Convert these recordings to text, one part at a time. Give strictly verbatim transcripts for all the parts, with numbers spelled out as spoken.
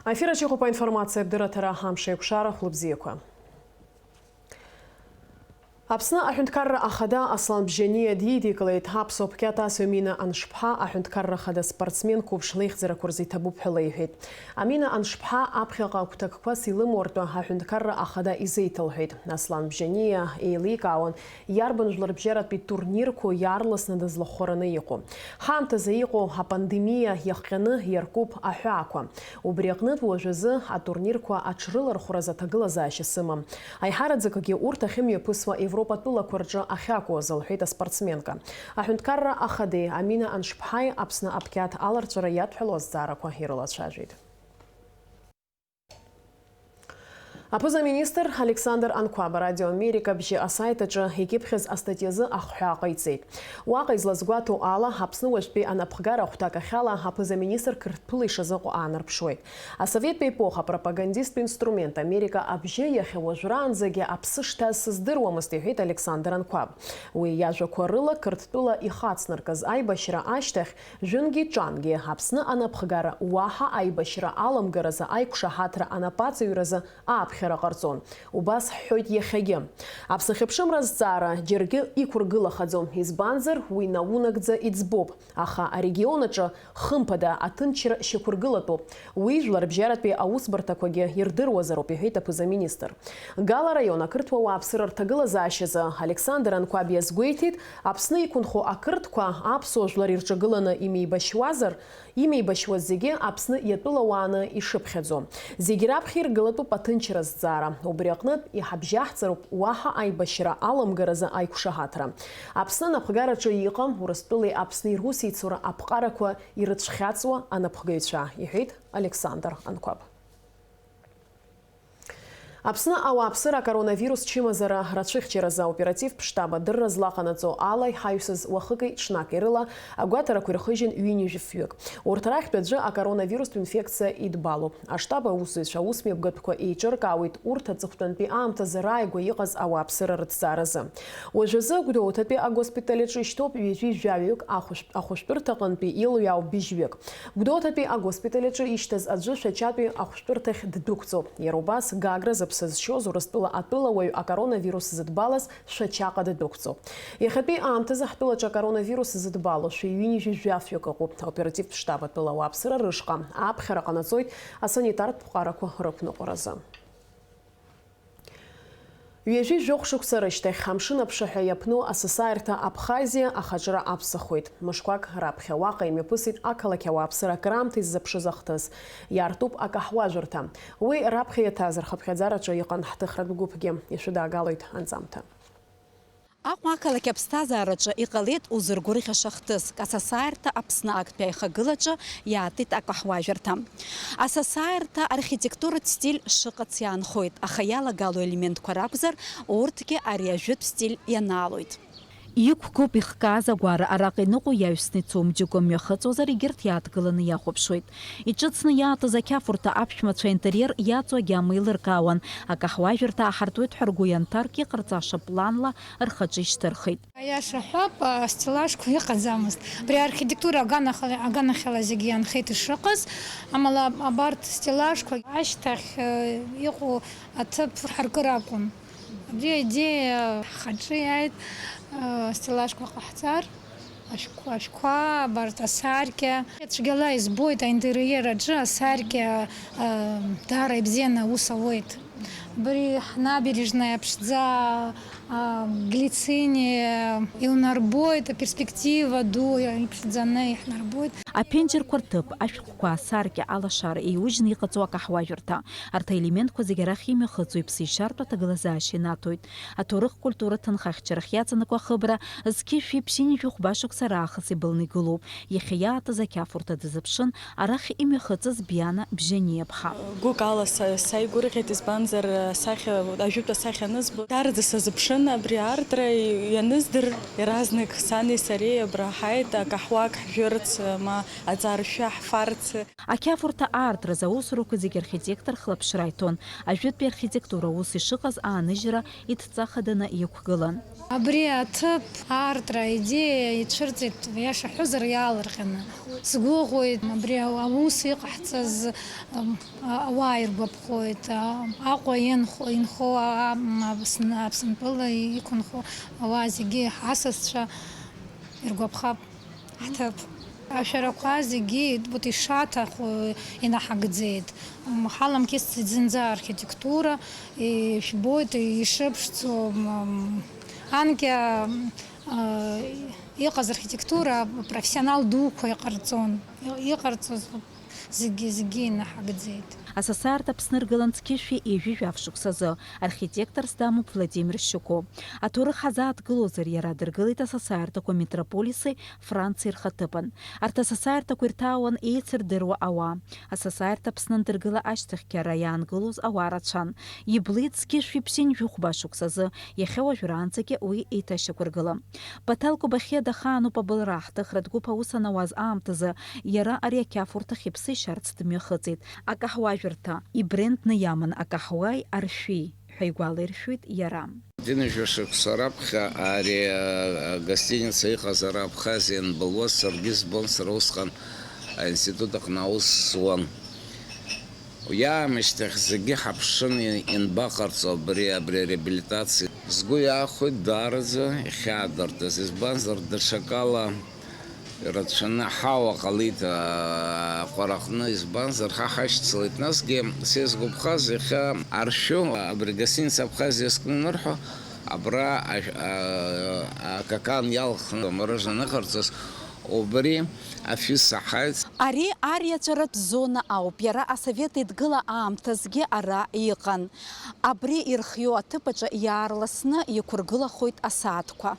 Афераҿ иҟоуп аинформациатә дырраҭара, амш еиқәшара, хәлыбзиақәа. Аԥсны аҳәынҭқарра ахада Аслан Бжьаниа дидикылеит аԥсуа қьаҭ асҩы Амина Аншԥҳа аҳәынҭқарра ахада спортсмен қәыԥш леихьӡарақәа рзы иҭабуп ҳәа леиҳәеит. Амина Аншԥҳа аԥхьаҟа агәҭакқәас илымоу ртәы аҳәынҭқарра ахада изеиҭалҳәеит. Аслан Бжьаниа еиликаауан, иарбан жәларбжьаратәи турнирқәоу иаарласны дызлахәхараны иҟоу. Ҳаамҭазы иҟоу апандемиа иахҟьаны иаркуп аҳәаақәа. Убри аҟнытә уажәазы атурнирқәа аҽрылархәразы аҭагылазаашьа сымам. Аиҳараӡакгьы урҭ ахьымҩаԥысуа Европатәылақәа рҿы ахьакәу азы, лҳәеит аспортсменка. Аҳәынҭқарра ахадеи Амина Аншԥҳаи Аԥсны аԥқьаҭ аларҵәара иадҳәалоу азҵаарақәа ирылацәажәеит. Аԥыза-министр Александр Анқәаб Радио Америка бжьы асаит аҿы икьыԥхьыз астатиазы ахҳәаа ҟаиҵеит. Уаҟа излазгәаҭоу ала, Аԥсны уажәтәи анапхгара ахәҭакахьала аԥыза-министр Қырҭтәыла ишазыҟоу аанарԥшуеит. Асоветтә епоха апропагандисттә инструмент Америка абжьы иахьа уажәраанӡагьы аԥсы шҭаз сыздыруамызт, иҳәеит Александр Анқәаб. Уи иажәақәа рыла, Қырҭтәыла ихацнаркыз аибашьра ашьҭахь, Жәынгьы ҿангьы Аԥсны анапхгара уаҳа аибашьра аламгаразы аиқәшаҳаҭра анапаҵаҩразы ааԥхьара ҟарҵон. Убас ҳҳәоит иахьагьы. Аԥсны ахьыԥшымра азҵаара џьаргьы иқәыргылахаӡом, избанзар, уи наунагӡа иӡбоуп. Аха арегион аҿы, хымԥада, аҭынчра шьақәыргылатәуп. Уи жәларбжьаратәи аусбарҭақәагьы ирдыруазароуп, иҳәеит аԥыза-министр. Гала араион ақырҭуа уааԥсыра рҭагылазаашьазы Александр Анқәаб иазгәеиҭеит, Аԥсны иқәынхо ақырҭқәа аԥсуа жәлар ирҿагыланы имеибашьуазар, имеибашьуаз зегьы Аԥсны иатәылауааны ишыԥхьаӡо. Зегь раԥхьа иргылатәуп аҭынчра азҵаара. Убри аҟнытә иҳабжьаҳҵароуп уаҳа аибашьра аламгаразы аиқәшаҳаҭра. Аԥсны анапхгараҿы иҟам Урыстәылеи Аԥсни русеицура аԥҟарақәа ирыцәхьаҵуа анапхгаҩцәа, иҳәеит Александр Анқәаб. Аԥсны ауааԥсыра акоронавирус чымазара рацәыхьчаразы аоперативтә штаб адырра злаҟанаҵо ала иҳаҩсыз уахыки ҽнаки рыла агәаҭарақәа ирхыжьын ҩынҩажәи фҩык. Урҭ рахьтә аӡәы акоронавирустә инфекциа идбалоуп. Аштаб аусзуҩцәа аусмҩаԥгатәқәа еиҿыркаауеит урҭ аҵыхәтәантәи аамҭазы рааигәа иҟаз ауааԥсыра рыҭҵааразы. Уажәазы Гәдоуҭатәи агоспиталь аҿы ишьҭоуп ҩажәи жәаҩык, ахәышә-, ахәышәтәырҭаҟынтәи илҩаау быжьҩык. Гәдоуҭатәи агоспиталь аҿы ишьҭаз аӡәы Шәачатәи ахәшәтәырҭахь ддәықәҵоуп. Иара убас Гагра зыԥсы зшьоз Урыстәыла атәылауаҩ акоронавирус зыдбалаз Шәачаҟа ддәықәҵоуп. Иахьатәи аамҭазы ҳтәылаҿы акоронавирус зыдбало шәи ҩынҩажәи жәафҩык ыҟоуп. Аоперативтә штаб атәыла ауааԥсыра рышҟа аԥхьара ҟанаҵоит асанитартә ԥҟарақәа рықәныҟәаразы. Ҩажәи жәохә шықәса рышьҭахь, амшын аԥшаҳәа иаԥну асасааирҭа Абхазиа ахаҿра аԥсахуеит. Мышқәак раԥхьа уаҟа имҩаԥысит ақалақь ауааԥсыра акраамҭа иззыԥшыз ахҭыс. Иаартуп акаҳуажәырҭа. Уи раԥхьа иаҭаз рхыԥхьаӡараҿы иҟан ҳҭыхратә гәыԥгьы. Ишәыдаагалоит анҵамҭа. Аҟәа ақалақь аԥсҭазаараҿы иҟалеит узыргәырӷьаша хҭыск, асасааирҭа Аԥсны актәи аихагылаҿы иаатит акаҳуажәырҭа. Асасааирҭа архитектуратә стиль шыҟац иаанхоит, аха иалагало елементқәа ракәзар, урҭгьы ари ажәытә стиль ианаалоит. Иқәгоуп ихкааз агәара, араҟа иныҟәо иаҩсны ицом, џьыгәа мҩахыҵуазар, егьырҭ иааҭгыланы иахәаԥшуеит. Иҿыцны иаатыз ақьафурҭа аԥшәмацәа аинтериер иаҵоу агьама еилыркаауан. Акаҳуажәырҭа аҳартуеит ҳәа ргәы ианҭарк, иҟарҵаша планла рхаҿы ишьҭырхит. Аиаша ҳәап, астеллажқәа ыҟаӡамызт. Абри архитектура аганахьала, аганахьала зегьы иаанхеит ишыҟаз, амала абарҭ стеллажқәа ашьҭахь, э, иҟоу аҭыԥ ҳаркыр акәын. Абри аидеиа ҳхаҿы иааит, э, астеллажқәа ҟаҳҵар, ашәқәа, ашәқәа, абарҭ асаркьа. Цәгьала избоит аинтериер аҿы асаркьа, э, даара ибзианы аус ауеит. Абри ҳнабережная ԥшӡа, а, глициниа илнарбоит, аперспектива ду иԥшӡаны иаҳнарбоит. Аԥенџьырқәа рҭыԥ, ашәҟәқәа, асаркьа, алашара еиужьны иҟаҵоу акаҳуажәырҭа. Арҭ аелементқәа зегьы арахь имҩахыҵуа иԥсишьартә аҭагылазаашьа инаҭоит. Аҭоурых-культура ҭынхахьчарахь иаҵанакуа ахыбра зқьи жәшәи ԥшьынҩажәи хәба шықәса раахыс ибылны игылоуп. Иахьа иаатыз ақьафурҭа дазыԥшын, арахь имҩахыҵыз Биана Бжьаниа-ԥҳа. Гәык ала са, саигәырӷьеит, избанзар, асахьа, ажәытә асахьа анызбо, даараӡа сазыԥшын. Абри аартра ианыздыр, иаразнак сани сареи абра ҳааит, акаҳуак ҳжәырц, ма аҵаршәы ҳфарц. Ақьафурҭа аартразы аусурақәа зегьы архитектор хылаԥшра иҭон. Ажәытәтәи архитектура ус ишыҟаз ааныжьра идҵа хаданы иқәгылан. Абри аҭыԥ аартра аидеиа ицәырҵит, иаша ҳәозар, иаалырҟьаны. Сгәыӷуеит, абри аус иҟаҳҵаз, ам, а-, ауаа иргәаԥхоит, а-, Аҟәа инхо, инхо, а-, ам, Аԥсны, Аԥсынтәыла иқәынхо ауаа зегьы, ҳасасцәа иргәаԥхап ҳҭыԥ. Ашәарақәа зегьы, вот, ишаҭаху инаҳагӡеит. М, ҳаламкьысӡеит зынӡа архитектура, ишәбоит ишыԥшӡоу, м, анкьа, м, а, иҟаз архитектура профессионал дуқәа иҟарҵон. Иҟарҵоз зегьы, зегьы инаҳагӡеит. Асасаартә Аԥсны ргылан зқьышәи ҩажәи жәаф шықәсазы. Архитекторс дамоуп Владимир Шьуко. Аҭоурых ҳазааҭгылозар, иара дыргылеит асасаартәқәа метрополиси Франциеи рхаҭыԥан. Арҭ асасаартәқәа ирҭаауан еицырдыруа ауаа. Асасаартә Аԥсны андыргыла ашьҭахьгьы ара иаангылоз ауаа рацәан. Иблит зқьышәи ԥшьынҩажәи хәба шықәсазы, иахьа уажәраанӡагьы уи еиҭашьақәыргылам. Баҭал Кобахьиа дахаануп абылра аҳҭыхратә гәыԥ аус анауаз аамҭазы, иара ари ақьафурҭахь иԥсы ишьарц дмҩахыҵит. Акаҳуажәырҭа ибрендны иаман акаҳуеи аршәи ҳәа игәалаиршәоит иара. Ҩынҩажәа шықәса раԥхьа ари, а, агостиница иҟазар, Абхазиа ианбылуаз, саргьы избон, сара усҟан аинститут аҟны аус зуан. Уи аамышьҭахь зегьы ҳаԥшын, и-, ианбаҟарҵо абри, абри ареабилитациа. Сгәы иахәеит даараӡа ихьаадыртыз, избанзар, даҽакала ирацәаны аҳауа ҟалеит, аа, аҟәараҟны, избанзар, ҳа ҳашьцылеит. Насгьы сеизгәаԥхаз, иахьа аршәы, абри гостиница Абхазиа иазкны анырҳәо, абра ашә-, аа, акакан иалхны, амороженое аныҟарҵоз, убри афҩы саҳаит. Ари ариаҵәаратә зона ауп. Иара Асовет Еидгыла аамҭазгьы ара иҟан. Абри ирхиоу аҭыԥ аҿы иаарласны иқәыргылахоит асааҭқәа.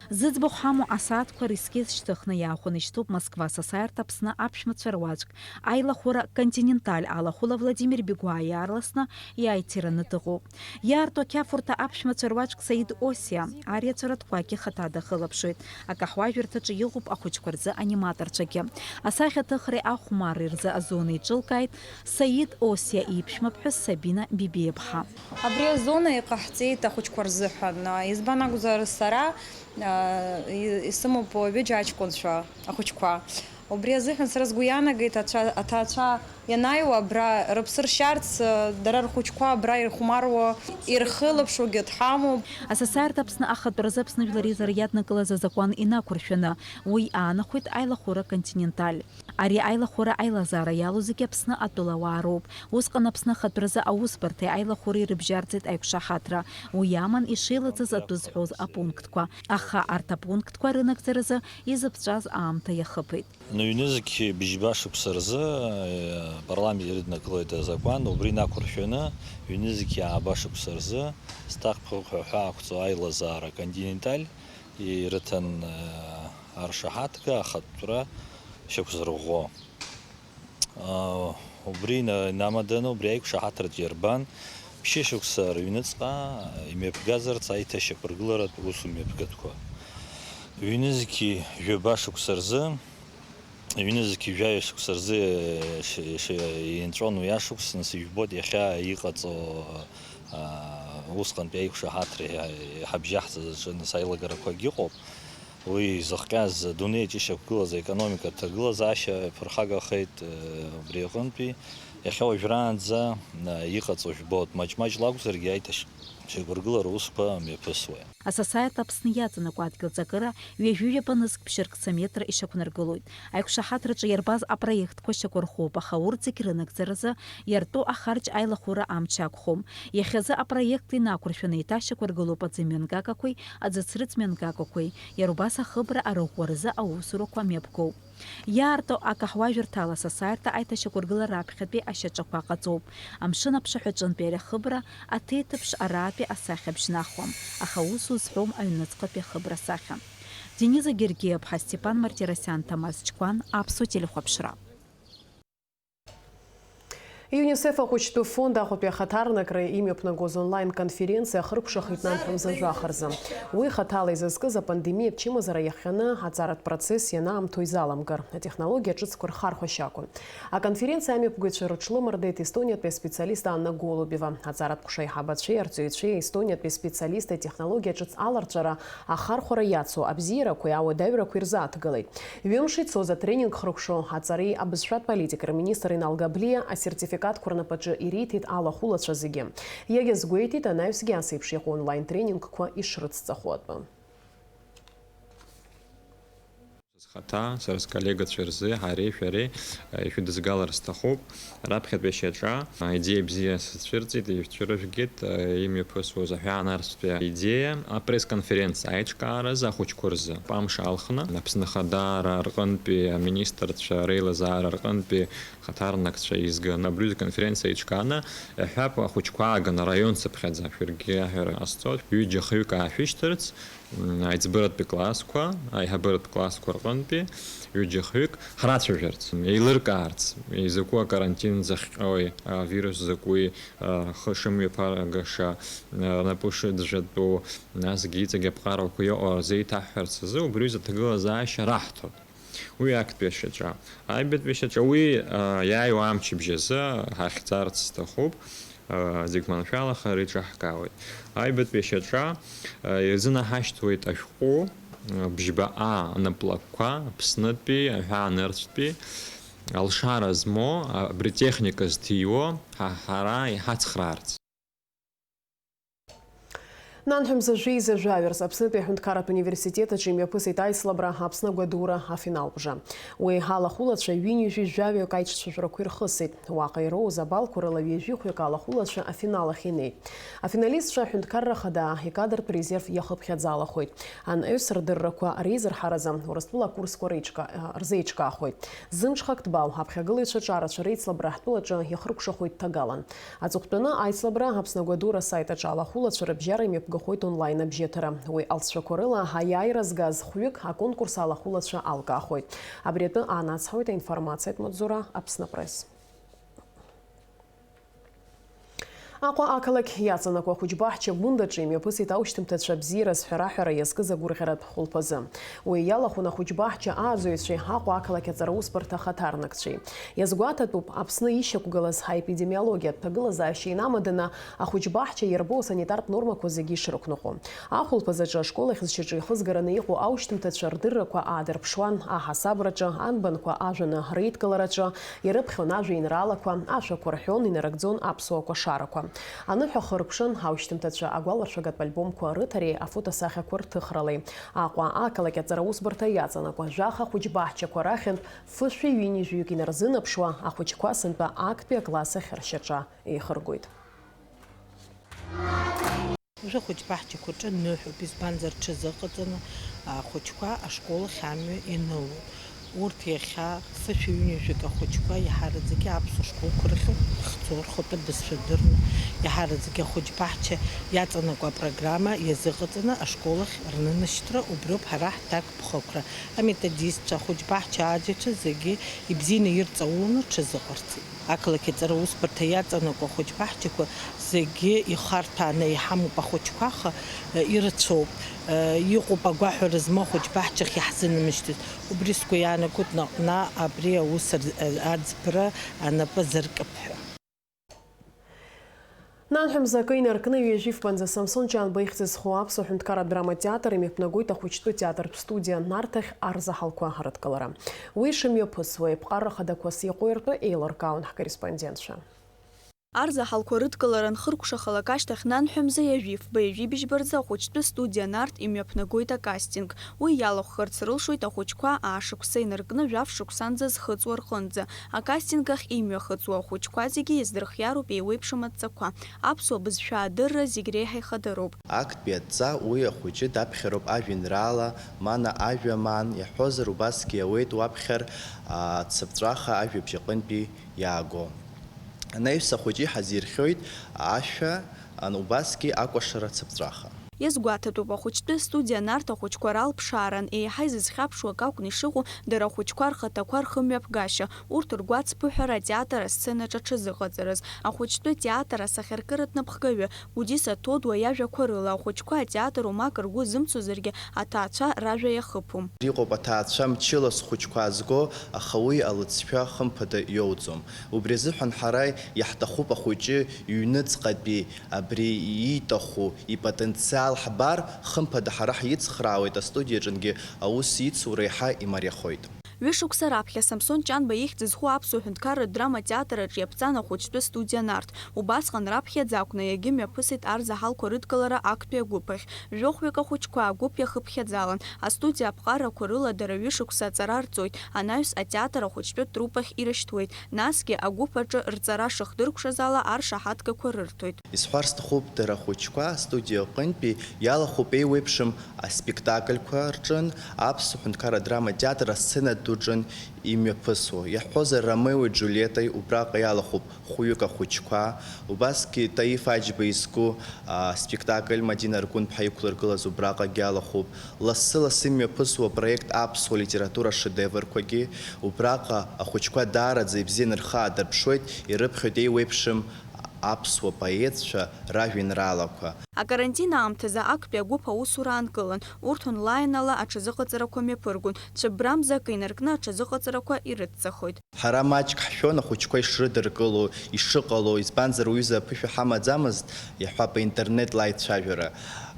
Зыӡбахә ҳамоу асааҭқәа рескиз шьҭыхны иаахәаны ишьҭоуп Москва асасааирҭа Аԥсны аԥшәмацәа руаӡәк аилахәыра Континенталь алахәыла Владимир Бигәаа иаарласны иааиҭираны дыҟоуп. Иаарту ақьафурҭа аԥшәмацәа руаӡәк Саид Осиа ариаҵәаратә кәакь ихаҭа дахылаԥшуеит. Акаҳуажәырҭаҿы иҟоуп ахәыҷқәа рзы аниматорцәагьы. Асахьаҭыхреи ахәмарреи рзы азона еиҿылкааит Саид Осиа иԥшәмаԥҳәыс Сабина Бибиаԥҳа. Абри азона иҟаҳҵеит ахәыҷқәа рзыҳәан, избан акәзар, сара, а, и-, исымоуп ҩыџьа аҷкәынцәа ахәыҷқәа. Убри азыҳәан сара сгәы иаанагеит, ацәа-, аҭаацәа ианааиуа абра рыԥсы ршьарц, а, дара рхәыҷқәа абра ирхәмаруа ирхылаԥшуагьы дҳамоуп. Асасааирҭа Аԥсны ахатәразы Аԥсны Жәлар Реизара иаднакылаз азакәан инақәыршәаны, уи аанахәеит аилахәыра Континенталь. Ари аилахәыра аилазаара иалоу зегьы Аԥсны атәылауаа роуп. Усҟан Аԥсны ахатәразы аусбарҭеи аилахәыреи рыбжьарҵеит аиқәшаҳаҭра. Уи аман ишеилыҵыз атәы зҳәоз апунктқәа. Аха арҭ апунктқәа рынагӡаразы изыԥҵәаз аамҭа иахыԥеит. Ну, ҩнызқь быжьба шықәса рзы, э, апарламент ирыднакылеит азакәан, убри инақәыршәаны, ҩнызқь ааба шықәса рзы, зҭакԥхықәра ҳәа ақәҵоу аилазаара Континенталь ирыҭан, э, аршаҳаҭга ахатәра шьақәзырӷәӷәо. Аа, убри ина-, инамаданы, убри аиқәшаҳаҭраҿ иарбан ԥшьышықәса рыҩныҵҟа имҩаԥгазарц аиҭашьақәыргыларатә усмҩаԥгатәқәа. Ҩнызқьи жәаба шықәса рзы, ҩнызқьи жәаҩа шықәса рзы, ш-, ш-, инҵәон уи ашықәс, нас ижәбоит иахьа иҟаҵоу, аа, усҟантәи аиқәшаҳаҭра иҳа-, иҳабжьаҳҵаз аҿы, нас аилагарақәагь ыҟоуп. Уи зыхҟьаз адунеи аҿы ишьақәгылаз аекономикатә ҭагылазаашьа ԥырхагахеит, э, убри аҟынтәи. Иахьа уажәраанӡа, э, иҟаҵо жәбоит, маҷ-маҷла акәзаргьы аиҭашьақәыргылара усқәа мҩаԥысуеит. Асасааирҭа Аԥсны иаҵанакуа адгьыл ҵакыра ҩажәи ҩба нызқь ԥшьыркца метра ишьақәнаргылоит. Аиқәшаҳаҭраҿы иарбаз апроектқәа шьақәырӷәӷәоуп, аха урҭ зегь рынагӡаразы иарту ахарџь аилахәыра амч ақәхом. Иахьазы апроект инақәыршәаны еиҭашьақәыргылоуп аӡы мҩангагақәеи аӡыцрыҵ мҩангагақәеи, иара убас ахыбра арыӷәӷәаразы аусурақәа мҩаԥгоуп. Иаарту акаҳуажәырҭала асасааирҭа аиҭашьақәыргылара раԥхьатәи ашьаҿақәа ҟаҵоуп. Амшын аԥшаҳәаҿынтәи ари ахыбра аҭеиҭыԥш араатәи асахьа бжьнахуам, аха ус узҳәом аҩныҵҟатәи ахыбра асахьа. Дениза Гергиаԥҳа, Степан Мартиросиан, Ҭамаз Чқәан, Аԥсуа телехәаԥшра. ЮНИСЕФ ахәыҷтәы фонд Аҟәатәи ахаҭарнакра имҩаԥнагоз онлайн-конференциа ахыркәшахеит нанҳәа мза жәаха рзы. Уи хаҭала изызкыз апандемиа ачымазара иахҟьаны аҵаратә процесс ианаамҭоу изаламгар, атехнологиа ҿыцқәа рхархәашьа акәын. Аконференциа амҩаԥгаҩцәа рыҽлымардеит Естонияатәи аспециалист Анна Голубева, аҵаратә ҟәша аиҳабацәеи арҵаҩцәеи, Естонияатәи специалист, атехнологиа ҿыц аларҵәара, ахархәара иацу абзиарақәеи ауадаҩрақәеи рзааҭгылеит. Ҩымш ицоз атренинг хыркәшо аҵареи абызшәатә политикеи рминистр Инал Габлиа асертификатқәа рнапаҿы ириҭеит алахәылацәа зегьы. Иагьазгәеиҭеит анаҩсгьы ас еиԥш иҟоу онлайн-тренингқәа ишрыцҵахо атәы. Схаҭа, сара сколлегацәа рзы, ҳареи шәареи, э, ишәыдызгалар сҭахуп. Раԥхьатәи шьаҿа, э, аидеиа бзиа сацәырҵит, ишәцәырыжәгеит, э, имҩаԥысуаз аҳәаа нарцәтәи аидеиа апресс-конференциа аиҿкааразы ахәыҷқәа рзы. Амш алхны, Аԥсны Ахада рҟынтәи аминистрцәа реилазаара рҟынтәи хаҭарнакцәа еизганы абри аҩыза аконференциа еиҿкааны, иаҳҳәап, ахәыҷқәа ааганы араион цыԥхьаӡа шәаргьы аҳәара ҟасҵоит, ҩыџьа хҩык аашәышьҭырц, м, аиҵбыратәи классқәа, аиҳабыратә классқәа рҟынтәи ҩыџьа хҩык ҳрацәажәарц, еилыркаарц, изакәу акарантин захҟьои, авирус закәи, ахы шымҩаԥагаша, рнапы шыӡәӡәатәу, насгьы иҵегь аԥҟарақәа иҟоу рзеиҭаҳҳәарц азы убри аҩыза аҭагылазаашьа раҳҭоит. Уи актәи ашьаҿа. Аҩбатәи ашьаҿа уи, а, иааиуа амчыбжь азы ҳахьӡарц сҭахуп, а, зегь маншәалахар еиҿаҳкаауеит. Аҩбатәи ашьаҿа, а, ирзынаҳашьҭуеит ашәҟәы, а, бжьба А наплакқәа, Аԥснытәи, аҳәаа нырцәтәи, алшара змоу, а, абри техника зҭиуо, ҳа, ҳара иҳацхраарц. Нанҳәа мза жәеиза жәаҩа рзы Аԥснытәи аҳәынҭқарратә университет аҿы имҩаԥысит аицлабра Аԥсны агәадура афиналбжа. Уи алахәылацәа ҩынҩажәи жәаҩаҩык аиҿцәажәарақәа ирхысит. Уаҟа ироуз абалқәа рыла ҩажәи хәҩык алахәылацәа афинал ахь инеит. Афиналистцәа аҳәынҭқарра ахада икадртә резерв иахыԥхьаӡалахоит. Анаҩс рдыррақәа реизырҳаразы Урыстәыла акурсқәа реиҿка-, рзеиҿкаахоит. Зымҽхак ҭбаау аԥхьагылаҩцәа аҿарацәа реицлабра ҳтәылаҿы иахыркәшахоит ҭагалан. Аҵыхәтәаны аицлабра Аԥсны агәадура асайт аҿы алахәылацәа рыбжьара имҩаԥгахоит онлайн абжьыҭара. Уи алҵшәақәа рыла аиааира згаз хәҩык аконкурс алахәылацәа алкаахоит. Абри атәы аанацҳауеит аинформациатә маҵзура Аԥсныпресс. Аҟәа ақалақь иаҵанакуа ахәыҷбаҳча Гәындаҿы имҩаԥысит аушьҭымҭацәа абзиара зҳәара-ҳәара иазкыз агәырӷьаратә хәылԥазы. Уи иалахәын ахәыҷбаҳча ааӡаҩцәеи Аҟәа ақалақь аҵараусбарҭа ахаҭарнакцәеи. Иазгәаҭатәуп, Аԥсны ишьақәгылаз аепидемиологиатә ҭагылазаашьа инамаданы ахәыҷбаҳча иарбоу асанитартә нормақәа зегьы ишрықәныҟәо. Ахәылԥазаҿы ашкол ахь зшьаҿа ихызгараны иҟоу аушьҭымҭацәа рдыррақәа аадырԥшуан аҳасабраҿы, анбанқәа ажәаны реидкылараҿы, ирыԥхьон ажәеинраалақәа, ашәақәа рҳәон, инарыгӡон аԥсуа кәашарақәа. Аныҳәа хыркәшан аушьҭымҭацәа агәаларшәагатә альбомқәа рыҭареи афотосахьақәа рҭыхралеи. Аҟәа ақалақь аҵараусбарҭа иаҵанакуа жәаха ахәыҷбаҳчақәа рахьынтә фышәи ҩынҩажәаҩык инарзынаԥшуа ахәыҷқәа сынтәа актәи акласс ахь ршьаҿа еихыргоит. Уажәы ахәыҷбаҳчақәа рҿы ныҳәоуп, избанзар, рҽазыҟаҵаны ахәыҷқәа ашкол ахь амҩа ианылоит. Урҭ иахьа фышәи ҩынҩажәаҩык ахәыҷқәа иаҳараӡакгьы аԥсуа школқәа рахь ихьӡо рхатәы бызшәа дырны, иаҳараӡакгьы ахәыҷбаҳча иаҵанакуа апрограмма иазыҟаҵаны ашкол ахь рнанашьҭра убриоуп ҳара ҳҭакԥхықәра. Аметодистцәа, ахәыҷбаҳча ааӡаҩцәа зегьы ибзианы ирҵауланы рҽазыҟарҵеит. Ақалақь аҵара усбарҭа иаҵанакуа ахәыҷбаҳчақәа зегьы ихарҭәааны иҳамоуп ахәыҷқәа, аха, э, ирацәоуп. Э, иҟоуп агәаҳәара змоу ахәыҷбаҳчахь иаҳзынамышьҭыз. Убри сгәы иаанагоит наҟ-наҟ абри аус ар-, аӡбара анапы азыркып ҳәа. Нанҳәа мза акы инаркны ҩажәи фбанӡа Самсон Ҷанба ихьӡ зху Аԥсуа ҳәынҭқарратә драматеатр имҩаԥнагоит ахәыҷтәы театртә студиа Нарҭ ахь арзаҳалқәа рыдкылара. Уи шымҩаԥысуа, еиԥҟарра хадақәас иҟоу ртәы еилыркаауан ҳкорреспондентцәа. Арзаҳалқәа рыдкылара анхыркәшахалак ашьҭахь, нанҳәа мза ҩажәи фба ҩажәи быжьба рзы ахәыҷтәы студиа Нарҭ имҩаԥнагоит акастинг. Уи иалахәхарц рылшоит ахәыҷқәа аашықәса инаркны жәаф шықәсанӡа зхыҵуа рҟынӡа. Акастинг ахь имҩахыҵуа ахәыҷқәа зегьы иаздырхиароуп еиуеиԥшым адҵақәа. Аԥсуа бызшәа адырра зегь реиҳа ихадароуп. Актәи адҵа уи ахәыҷы даԥхьароуп ажәеинраала Мана ажәа маан иаҳҳәозар, убасгьы иауеит уаԥхьар, а, цыԥҵәаха ажәабжь аҟынтәи иааго. Анаҩс ахәыҷы иҳазирхьоит ашәа, ан-, убасгьы акәашара цыԥҵәаха. Иазгәаҭатәуп, ахәыҷтәы студиа Нарҭ ахәыҷқәа ралԥшааран еиҳа изызхьаԥшуа акакәны ишыҟоу дара ахәыҷқәа рхаҭақәа рхымҩаԥгашьа, урҭ ргәацԥыҳәара атеатр асценаҿ аҽазыҟаҵараз. Ахәыҷтәы театр асахьаркыратә напхгаҩы Гәдиса Ҭодуа иажәақәа рыла, ахәыҷқәа атеатр умак ргәы зымцозаргьы, аҭаацәа ражәа иахыԥом. Иҟоуп аҭаацәа мчыла зхәыҷқәа аазго, аха уи алыҵшәа хымԥада иоуӡом. Убри азыҳәан ҳара иаҳҭахуп ахәыҷы иҩныҵҟатәи абри ииҭаху, ипотенциал ҳбар, хымԥада ҳара ҳицхраауеит, астудиаҿынгьы аус ицура еиҳа имариахоит. Ҩышықәса раԥхьа Самсон Ҷанба ихьӡ зху аԥсуа ҳәынҭқарратә драма театр аҿы иаԥҵан ахәыҷтәы студиа Нарҭ. Убасҟан раԥхьаӡа акәны иагьымҩаԥысит арзаҳалқәа рыдкылара актәи агәыԥ ахь. Жәохәҩык ахәыҷқәа агәыԥ иахыԥхьаӡалан, астудиа аԥҟарақәа рыла дара ҩышықәса аҵара рҵоит, анаҩс атеатр ахәыҷтәы труппахь ирышьҭуеит, насгьы агәыԥ аҿы рҵара шыхдыркәшаз ала аршаҳаҭгақәа рырҭоит. Исҳәар сҭахуп, дара ахәыҷқәа астудиа аҟынтәи иалахәуп еиуеиԥшым аспектакльқәа рҿын, аԥсуа ҳәынҭқарра адрама театр асцена ду рҿын имҩаԥысуа. Иаҳҳәозар, Ромеои Џулиетаи убраҟа иалахәуп хәҩык ахәыҷқәа, убасгьы Таиф Аџьба изку аспектакль Мадина Аргәынԥҳа иқәлыргылаз убраҟагьы иалахәуп. Лассы-лассы имҩаԥысуа апроект аԥсуа литература ашедеврқәагьы, убраҟа ахәыҷқәа даараӡа ибзианы рхы аадырԥшуеит, ирыԥхьоит еиуеиԥшым аԥсуа поетцәа ражәеинраалақәа. Акарантин аамҭазы актәи агәыԥ аусура аанкылан, урҭ онлайн ала аҽазыҟаҵарақәа мҩаԥыргон, цәыббрамза акы инаркны аҽазыҟаҵарақәа ирыцҵахоит. Ҳара маҷк ҳшәон ахәыҷқәа ишрыдыркыло, ишыҟало, избанзар, уҩыза аԥышәа ҳамаӡамызт, иаҳҳәап, аинтернет лаицәажәара.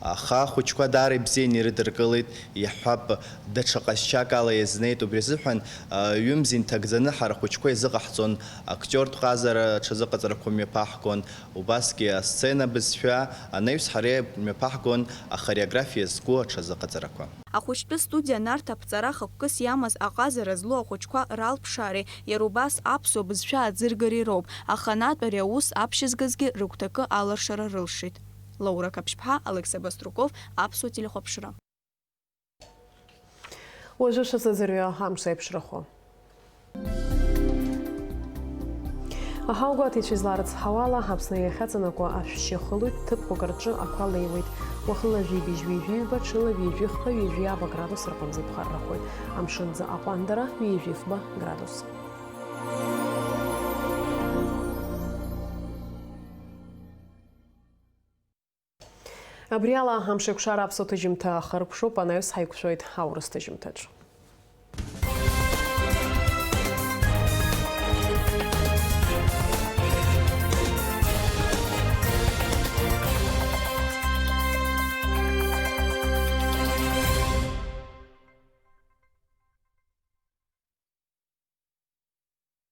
Аха ахәыҷқәа даара ибзианы ирыдыркылеит, иаҳҳәап, даҽа ҟазшьак ала иазнеит. Убри азыҳәан, а, ҩымз инҭагӡаны ҳара ахәыҷқәа изыҟаҳҵон, актиортә ҟазара аҽазыҟаҵарақәа мҩаԥаҳгон, убасгьы асцена бызшәа, анаҩс ҳара имҩаԥаҳгон ахореографиа зку аҽазыҟаҵарақәа. Ахәыҷтәы студиа Нарҭ аԥҵара хықәкыс иамаз аҟазара злоу ахәыҷқәа ралԥшаареи иара убас аԥсуа бызшәа аӡыргареи роуп, аханатә ари аус аԥшьызгазгьы рыгәҭакы аларшара рылшеит. Лаура Қаԥшьԥҳа, Алықьса Баструков, Аԥсуа телехәаԥшра. Уажәы шәацәазырҩа амш еиԥшрахо. Аҳауагәаҭеицәа изларыцҳауа ала, Аԥсны иахьаҵанакуа ашәшьы хылоит, ҭыԥқәак рҿы ақәа леиуеит. Уахынла жәибжь ҩажәи ҩба, ҽынла ҩажәи хԥа, ҩажәи ааба градус рҟынӡа иԥхаррахоит. Амшынӡы аҟәандара ҩажәи фба градус. Абри ала Амшеикәшара аԥсуа ҭыжьымҭа ахыркәшоуп, анаҩс ҳаиқәшәоит аурыс ҭыжьымҭаҿ.